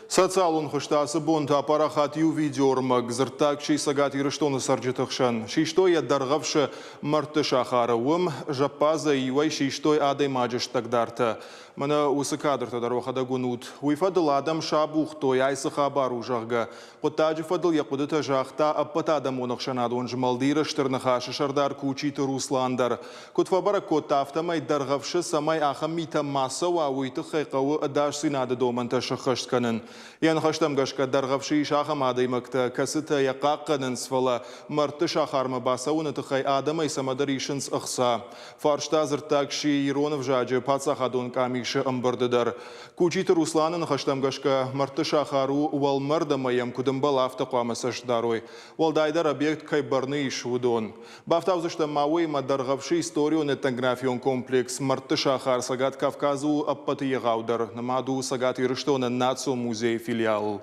Социалон хызты ацы бонты апарахат иу видеоӕрмӕг, дзырддаг сси Цӕгат Ирыстоны цӕрджыты хсӕн. Систой йӕ Дӕргъӕвсы, Мӕрдты сахары. Уым, зӕппадзӕй иуӕй систой адӕймаджы стӕгдартӕ. Мӕнӕ уыцы кадртӕ дӕр уӕхӕдӕг уынут. Уый фӕдыл адӕм сабухтой, ай цы хабар у, зӕгъгӕ. Хъуыддаджы фӕдыл йӕ хъуыдытӕ загъта Ӕппӕтадӕмон ӕхсӕнадон змӕлд Иры Стыр Ныхас-ы сӕрдар Кучиты Руслан дӕр. Куыд фӕбӕрӕг кодта, афтӕмӕй Дӕргъӕвсы цӕмӕй ахӕм митӕ ма цӕуа, уый тыххӕй хъӕуы ӕдасдзинады домӕнтӕ сыххӕст кӕнын. Йӕ ныхӕстӕм гӕсгӕ Дӕргъӕвсы ис ахӕм адӕймӕгтӕ, кӕцытӕ йӕ хъахъхъӕнынц, фӕлӕ мӕрдты сахармӕ бацӕуыны тыххӕй адӕмӕй цӕмӕдӕр исынц ӕхца. Фарста дзырддаг сси ирон ӕвзаджы паддзахадон къамисы ӕмбырды дӕр. Кучиты Русланы ныхӕстӕм гӕсгӕ, мӕрдты сахар у уӕлмӕрд ӕмӕ йӕм куыд ӕмбӕлы, афтӕ хъуамӕ цӕст дарой. Уӕлдайдӕр объект кӕй бӕрны ис, уыдон. Бафтаудзыстӕм ма уый, ӕмӕ Дӕргъӕвсы историон-этнографион комплекс Мӕрдты сахар Цӕгат Кавказы у ӕппӕты егъаудӕр, нымад у Цӕгат Ирыстоны Национ музейы филиалыл.